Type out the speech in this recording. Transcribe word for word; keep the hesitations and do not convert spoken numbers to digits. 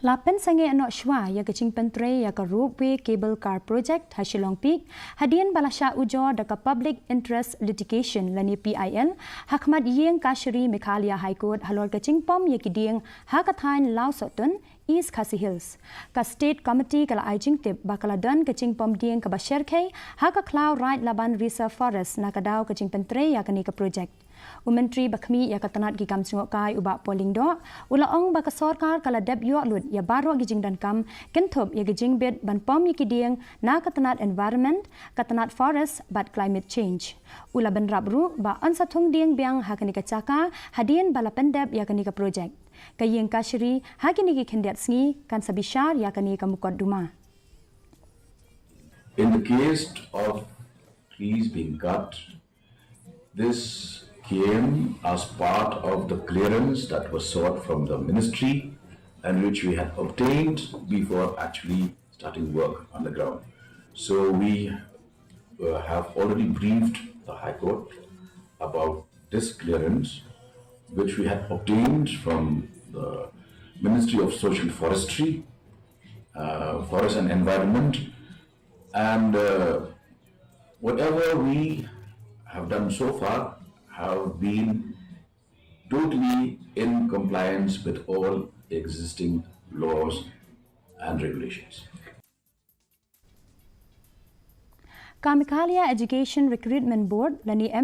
La pynsangeh noh shuwa ïa ka jingpyntrei ïa ka Ropeway Cable Car Project ha Shillong Peak, hadien ba la shah ujor da ka Public Interest Litigation lane P I L, ha khmat ïing kashari Meghalaya High Court halor ka jingpom ïa ki dieng ha ka thaiñ Lawsohtun, East Khasi Hills. Ka State Committee ka la ai jingtip ba ka la don ka jingpom dieng kaba syrkhei ha ka khlaw Raid Laban Reserve Forest na ka daw ka jingpyntrei ïa kane ka project. U Myntri ba khmih ïa ka tnat ki kam jngohkai u Bah Paul Lyngdoh, u la ong ba ka sorkar ka la dep ïoh lut ïa baroh ki jingdonkam kynthup ïa ki jingbit ban pom ïa ki dieng na ka tnat Environment, ka tnat Forest bad Climate Change. U la bynrap ruh ba yn sa thung dieng biang ha kane ka jaka hadien ba la pyndep ïa kane ka project. Ka ïing kashari ha kine ki khyndiat sngi kan sa bishar ïa kane ka mukotduma. In the case of trees being cut, this came as part of the clearance that was sought from the ministry and which we had obtained before actually starting work on the ground. So we uh, have already briefed the High Court about this clearance, which we had obtained from the Ministry of Social Forestry, uh, Forest and Environment, and uh, whatever we have done so far have been totally in compliance with all existing laws and regulations. Ka Meghalaya Education Recruitment Board lane M